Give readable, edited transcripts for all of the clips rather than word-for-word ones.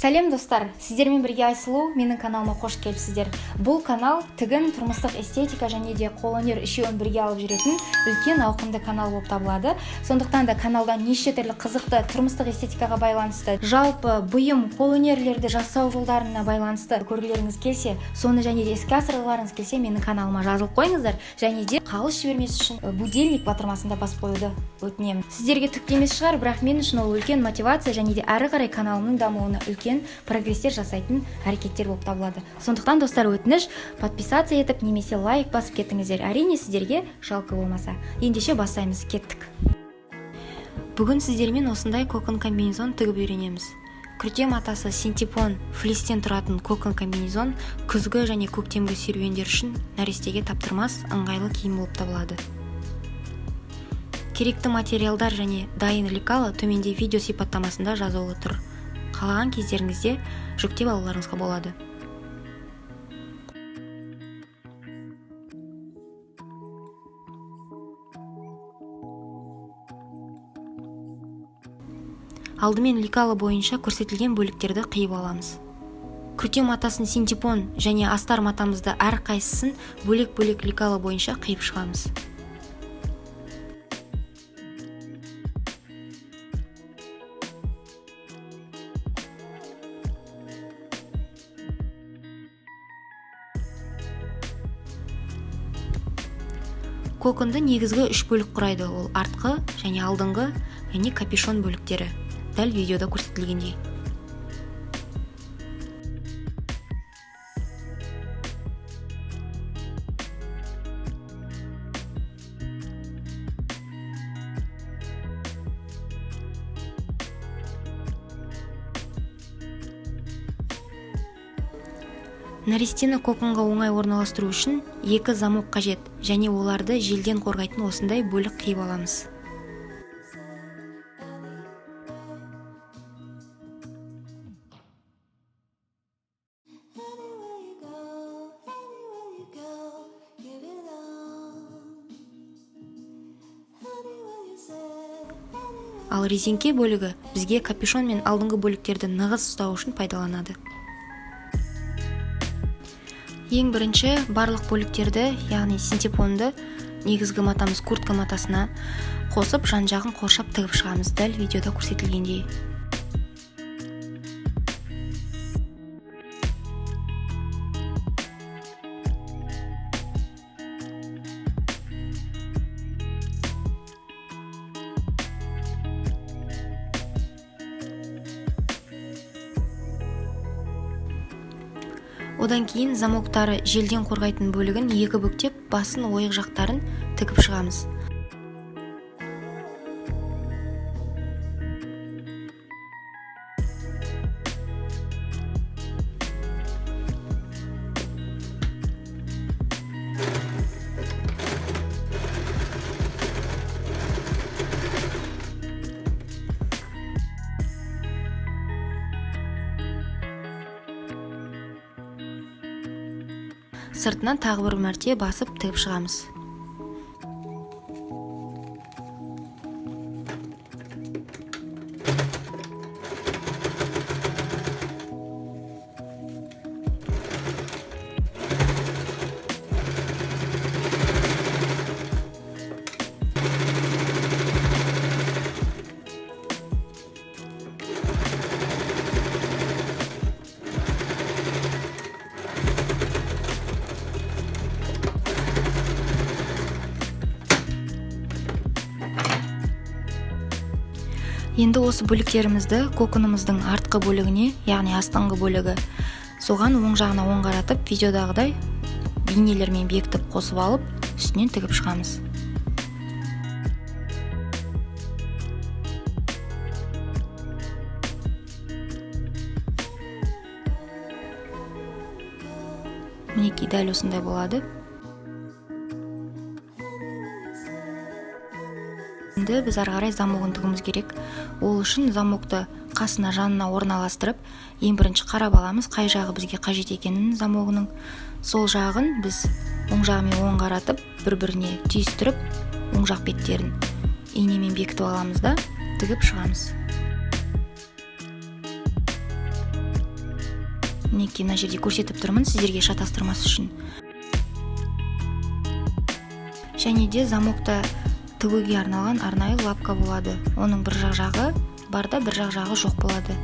Сәлем, достар! Сіздермен бірге Айсұлу. Менің каналыма қош келіпсіздер. Бұл канал тігін, тұрмыстық эстетика және де қолөнер үшеуін бірге алып жүретін үлкен ауқымды канал болып табылады. Сондықтан да каналдан неше түрлі қызықты тұрмыстық эстетикаға байланысты, жалпы бұйым, қолөнерлерді жасау жолдарына байланысты көргілеріңіз келсе, соны және де іске асырғыларыңыз келсе, менің каналыма жазылып қойыңыздар және де қалыс жібермес үшін будильник батырмасын да басып қоюды өтінемін. Сіздерге түк те емес шығар, бірақ мен үшін ол үлкен мотивация және де әрі қарай каналымның дамуына үлкен прогресстер жасайтын әрекеттер болып табылады. Сондықтан, достар, өтініш, подписаться етіп немесе лайк басып кетіңіздер, әрине, сіздерге жалко болмаса. Ендеше бастаймыз, кеттік! Бүгін сіздермен осындай кокон комбинезон тігіп үйренеміз. Күрте матасы, синтепон, флистен тұратын кокон комбинезон күзгі және көктемгі серуендер үшін нәрестеге таптырмас ыңғайлы киім болып табылады. Керекті материалдар және дайын лекала төменде видео сипаттамасында жазулы тұр. Қалаған кездеріңізде жүктеп алуларыңызға болады. Алдымен лекала бойынша көрсетілген бөліктерді қиып аламыз. Күрте матасын, синтепон және астар матамызды әрқайсысын бөлек-бөлек лекала бойынша қиып шығамыз. Коконды негізгі үш бөлік құрайды. Ол артқы және алдыңғы және капюшон бөліктері, дәл видеода көрсетілгендей. Нәрестені коконға оңай орналастыру үшін екі замок қажет және оларды желден қорғайтын осындай бөлік қиып аламыз. Anywhere you go, anywhere you go, you belong. Anywhere you say, anywhere. Ал резеңке бөлігі бізге капюшон мен алдыңғы бөліктерді нығыз ұстау үшін пайдаланады. Ең бірінші барлық бөліктерді, яғни синтепонды негізгі матамыз куртка матасына қосып, жан-жағын қоршап тігіп шығамыз, дәл видеода көрсетілгендей. Одан кейін замоктары желден қорғайтын бөлігін екі бүктеп, басын, ойық жақтарын тігіп шығамыз. Сыртынан тағы бір мәрте басып тігіп шығамыз. Енді осы бөліктерімізді коконымыздың артқы бөлігіне, яғни астыңғы бөлігі, соған оң жағына оң қаратып, видеодағыдай бейнелермен бекітіп, қосып алып, үстінен тігіп шығамыз. Мінекей, дәл осындай болады. Енді біз ары қарай замогын тігуіміз керек. Ол үшін замокты қасына, жанына орналастырып, ең бірінші қарап аламыз қай жағы бізге қажет екенін замогының. Сол жағын біз оң жағымен оң қаратып, бір біріне түйістіріп, оң жақ беттерін инемен бекітіп аламыз да, тігіп шығамыз. Мінекей, мына жерде көрсетіп тұрмын сіздерге шатастырмас үшін. Және де замокта тігуге арналған арнайы лапка болады. Оның бір жақ жағы бар да, бір жақ жағы жоқ болады,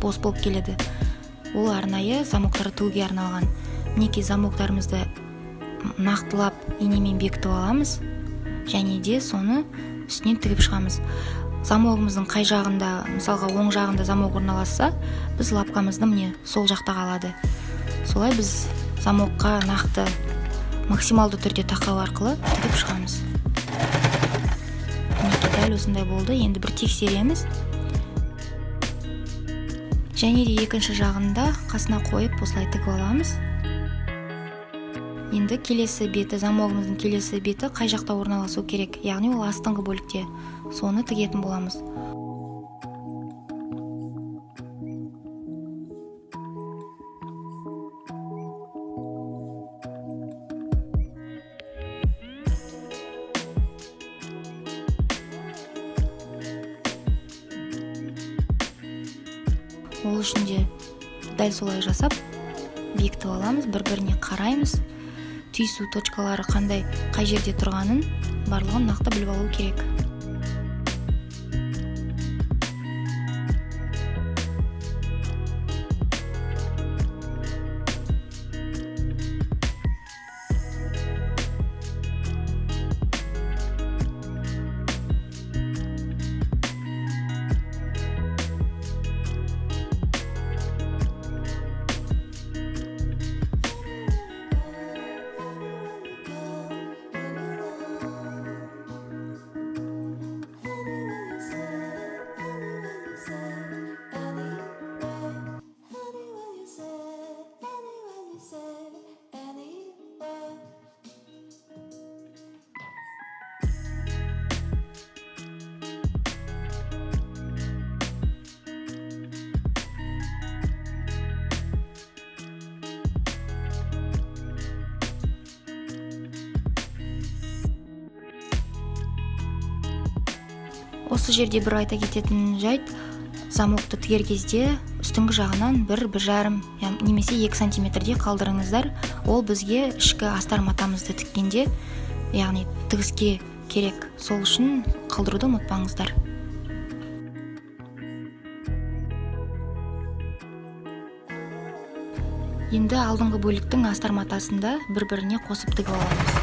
бос болып келеді. Ол арнайы замоктарды тігуге арналған. Мінекей, замоктарымызды нақтылап инемен бекітіп аламыз және де соны үстінен тігіп шығамыз. Замогымыздың қай жағында, мысалға, оң жағында замок орналасса, біз лапкамызды, міне, сол жақта қалады. Солай біз замокқа нақты, максималды түрде тақау арқылы тігіп шығамыз. Мінекей, дәл осындай болды. Енді бір тексереміз және де екінші жағында қасына қойып, осылай тігіп аламыз. Енді келесі беті, замогымыздың келесі беті қай жақта орналасу керек, яғни ол астыңғы бөлікте, соны тігетін боламыз. Ол үшін де дәл солай жасап, бекітіп аламыз. Бір біріне қараймыз, түйісу точкалары қандай, қай жерде тұрғанын, барлығын нақты біліп алу керек. Anywhere you say, anywhere you say, anywhere. Осы жерде бір айта кететін жайт: замокты тігер кезде үстіңгі жағынан бір, 1,5 немесе 2 сантиметрдей қалдырыңыздар. Ол бізге ішкі астар матамызды тіккенде, яғни тігіске керек. Сол үшін қалдыруды ұмытпаңыздар. Енді алдыңғы бөліктің астар матасын да бір біріне қосып тігіп аламыз.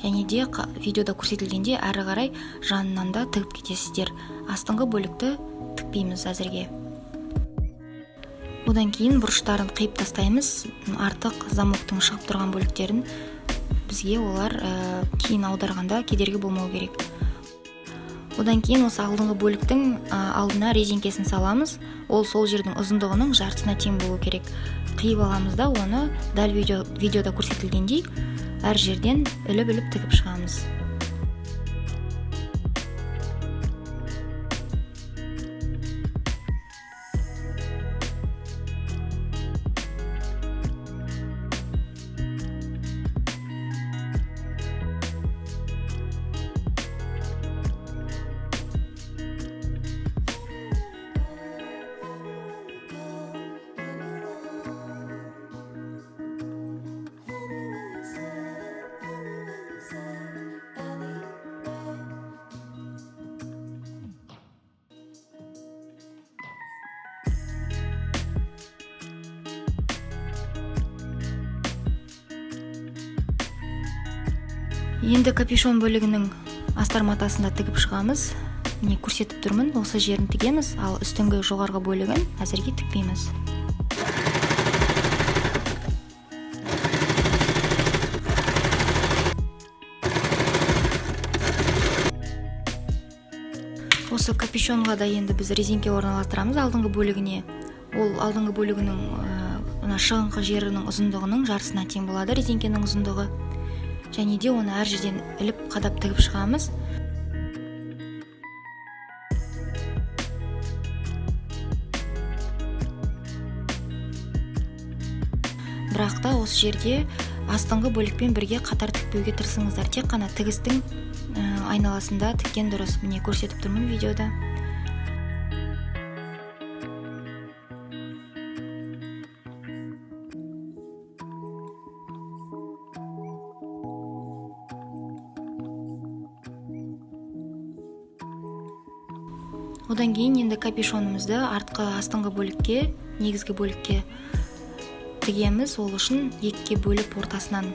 Және де видеода көрсетілгенде әрі қарай жанынан да тігіп кетесіздер. Астыңғы бөлікті тікпейміз әзірге. Одан кейін бұрыштарын қиып тастаймыз, артық замоктың шығып тұрған бөліктерін. Бізге олар кейін аударғанда кедергі болмау керек. Одан кейін осы алдыңғы бөліктің алдына резеңкесін саламыз. Ол сол жердің ұзындығының жартысына тең болу керек. Қиып аламыз да, оны дәл видеода көрсетілгендей әр жерден іліп іліп тігіп шығамыз. Anywhere you say, anywhere you say, anywhere. Енді капюшон бөлігінің астар матасын да тігіп шығамыз. Міне, көрсетіп тұрмын, осы жерін тігеміз, ал үстіңгі жоғарғы бөлігін әзірге тікпейміз. Осы капюшонға да енді біз резеңке орналастырамыз алдыңғы бөлігіне. Ол алдыңғы бөлігінің мына шығыңқы жерінің ұзындығының жартысына тең болады резеңкенің ұзындығы. Және де оны әр жерден іліп, қадап, тігіп шығамыз. Бірақ та осы жерде астыңғы бөлікпен бірге қатар тікпеуге тырысыңыздар. Тек қана тігістің айналасында тіккен дұрыс. Міне, көрсетіп тұрмын видеода. Одан кейін енді капюшонымызды артқы, астыңғы бөлікке, негізгі бөлікке тігеміз. Ол үшін екіге бөліп, ортасынан,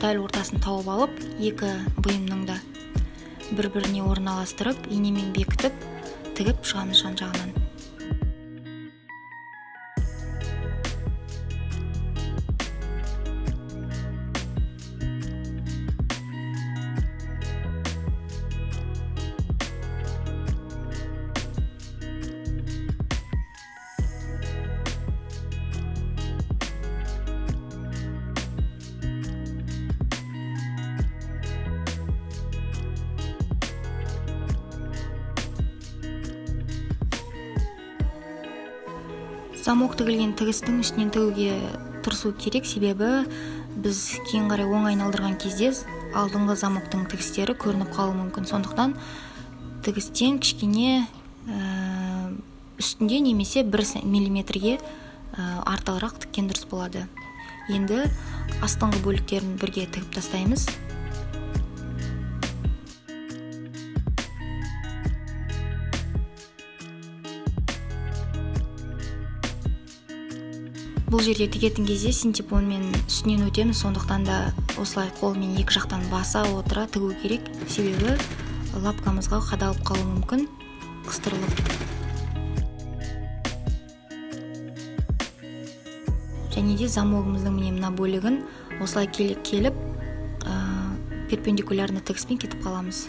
дәл ортасын тауып алып, екі бұйымның да бір біріне орналастырып, инемен бекітіп, тігіп шығамыз жан жағынан. Замок тігілген тігістің үстінен тігуге тырысу керек, себебі біз кейін қарай оң айналдырған кезде алдыңғы замоктың тігістері көрініп қалуы мүмкін. Сондықтан тігістен кішкене үстінде немесе 1 миллиметрге артығырақ тіккен дұрыс болады. Енді астыңғы бөліктерін бірге тігіп тастаймыз. Бұл жерде тігетін кезде синтепонмен үстінен өтеміз, сондықтан да осылай қолмен екі жақтан баса отыра тігу керек, себебі лапкамызға қадалып қалуы мүмкін, қыстырылып. Және де замогымыздың, міне, мына бөлігін осылай келіп, перпендикулярный тігіспен кетіп қаламыз.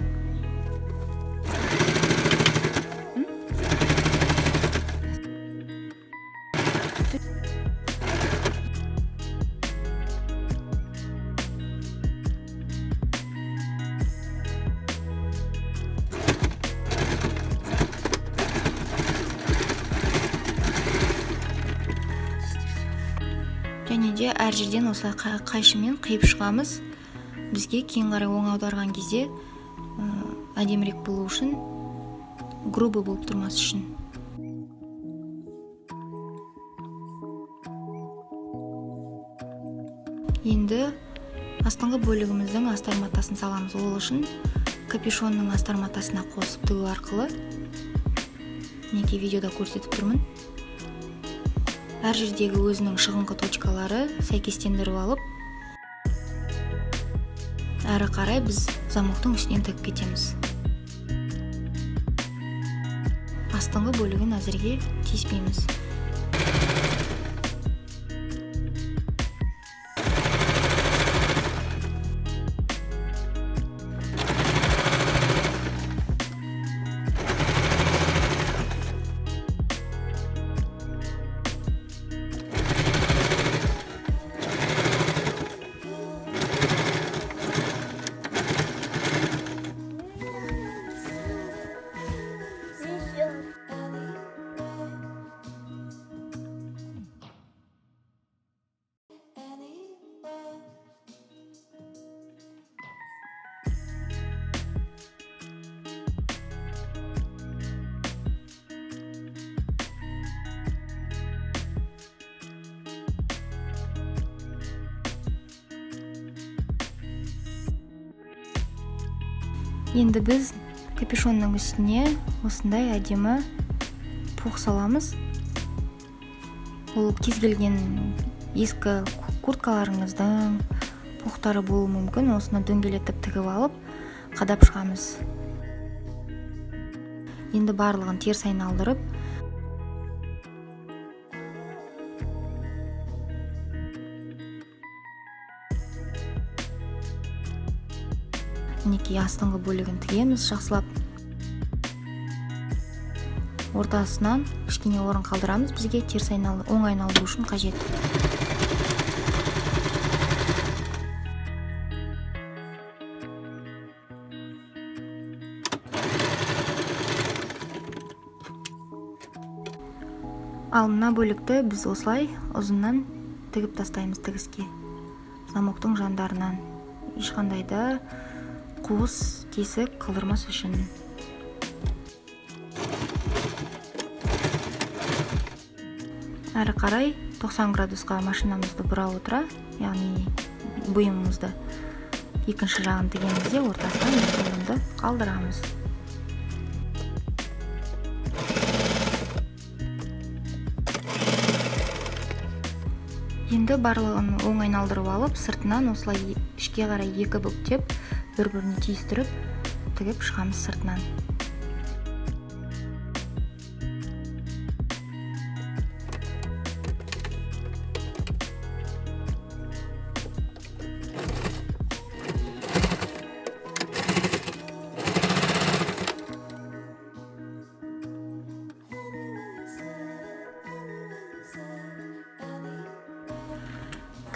Және де әр жерден осылай қайшымен қиып шығамыз. Бізге кейін қарай оң аударған кезде әдемірек болу үшін, грубый болып тұрмас үшін. Енді астыңғы бөлігіміздің астар матасын саламыз. Ол үшін капюшонның астар матасына қосып тігу арқылы, мінекей, видеода көрсетіп тұрмын, әр жердегі өзінің шығыңқы точкалары сәйкестендіріп алып, әрі қарай біз замоктың үстінен тігіп кетеміз. Астыңғы бөлігін әзірге тиіспейміз. Anywhere. Енді біз капюшонның үстіне осындай әдемі пух саламыз. Ол кез келген ескі курткаларыңыздың пухтары болуы мүмкін. Осыны дөңгелетіп тігіп алып, қадап шығамыз. Енді барлығын теріс айналдырып, мінекей, астыңғы бөлігін тігеміз жақсылап. Ортасынан кішкене орын қалдырамыз, бізге теріс оң айналдыру үшін қажет. Ал мына бөлікті біз осылай ұзыннан тігіп тастаймыз тігіске. Замоктың жандарынан ешқандай да қуыс, тесік қалдырмас үшін. Әрі қарай 90 градусқа машинамызды бұра отыра, яғни бұйымымызды екінші жағын тігеміз де ортасынан екі орынды қалдырамыз. Енді барлығын оң айналдырып алып, сыртынан осылай ішке қарай екі бүктеп, бір-біріне түйістіріп, тігіп шығамыз сыртынан.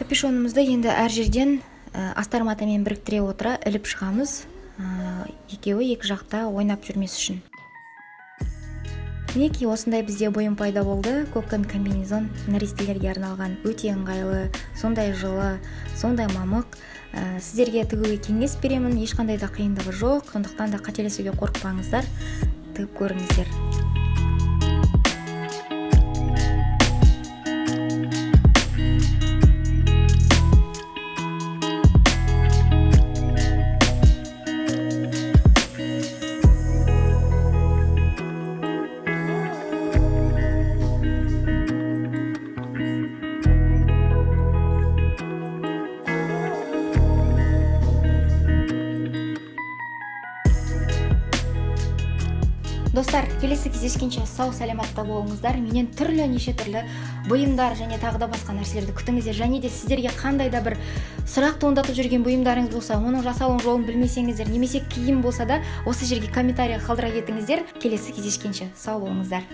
Капюшонымызды енді әр жерден астар матамен біріктіре отыра іліп шығамыз. Екеуі екі жақта ойнап жүрмес үшін. Мінекей осындай бізде бұйым пайда болды. Кокон комбинезон нәрестелерге арналған, өте ыңғайлы, сондай жылы, сондай мамық. Сіздерге тігуге кеңес беремін, ешқандай да қиындығы жоқ, сондықтан да қателесуге қорықпаңыздар, тігіп көріңіздер. Достар, келесі кездескенше сау саламатта болыңыздар. Менен түрлі неше түрлі бұйымдар және тағы да басқа нәрселерді күтіңіздер. Және де сіздерге қандай да бір сұрақ туындатып жүрген бұйымдарыңыз болса, оның жасалу жолын білмесеңіздер, немесе киім болса да, осы жерге комментарий қалдыра кетіңіздер. Келесі кездескенше сау болыңыздар.